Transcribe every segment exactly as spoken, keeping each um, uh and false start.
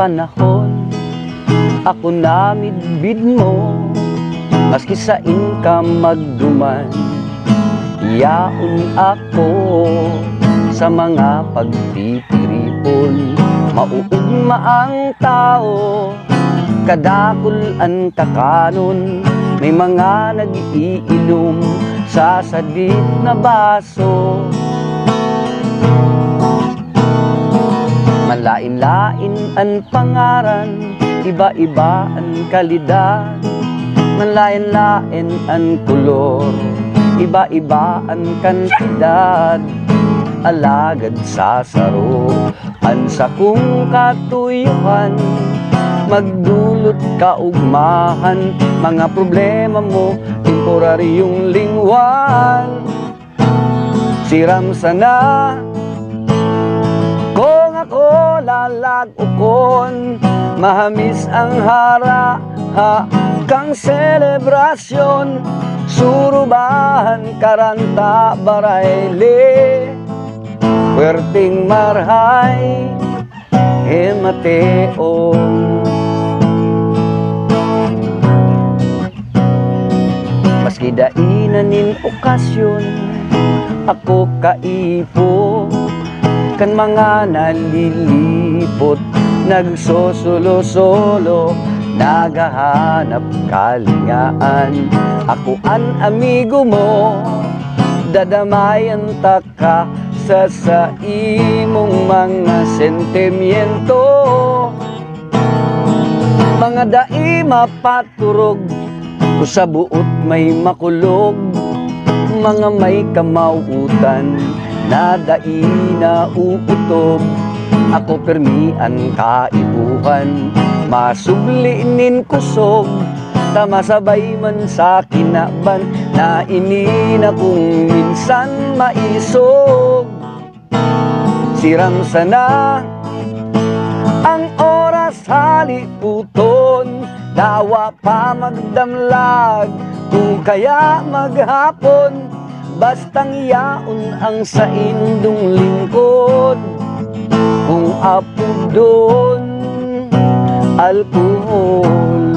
panahon, ako na midbid mo, maski sain ka magduman. Yaon ako sa mga pagtitiripon, mauugma ang tao, kadakul an kakanon, may mga nag-iinom sa sadit na baso. Manlaen-laen an pangaran, iba-iba an kalidad. Manlaen-laen an kolor, iba-iba an kantidad. Alagad sa saro, an sakong katuyohan, magdolot kaogmahan, mga problema mo, temporaryong lingwan. Siram sana kung ako lalag-okon, mahamis ang haraha kang selebrasyon, surubahan, karanta, barayle, puwerteng marhay, hemateon. Maski dai na nin okasyon, ako kaipo kan mga nalilipot, nagsosolo-solo, naghahanap kalingaan. Ako an amigo mo, dadamayan ta ka sa saimong mga sentimiento. Mga dai mapaturog, o sa buot may makulog, mga may kamawtan na dai na uutob. Ako pirmi an kaipuhan, masubli nin kusog, ta masabay man sa kinaban na ini na kung minsan maisog. Siram sana ang oras haliputon, dawa pa magdamlag o kaya maghapon, bastang yaon ang saindong lingkod. Kung apodon, alkohol.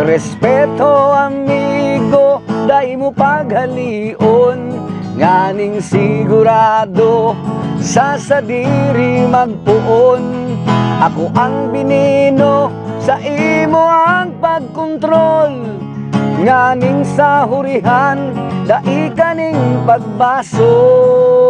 Respeto, amigo, dai mo paghalion, nganing sigurado sa sadiri magpoon. Ako ang binino, sa imo ang pagkontrol, nganing sa hurihan, dai ka nin pagbasol.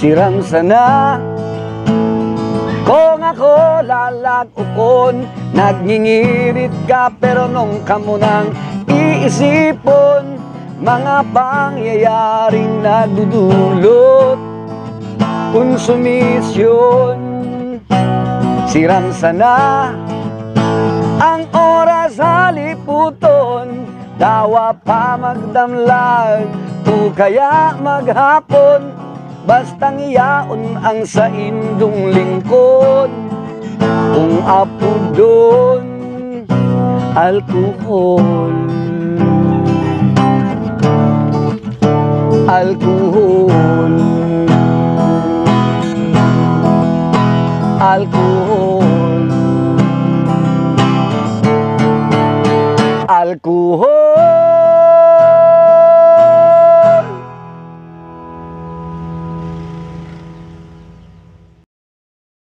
Siram sana kung ako lalag-okon, nagngingirit ka pero nung kamo nang iisipon, mga pangyayaring nagdudulot konsumisyon. Siram sana ang oras haliputon, dawa pa magdamlag o kaya maghapon, bastang yaon ang saindong lingkod. Kung apodon, alkohol. Alkohol. Alkohol. Alkohol.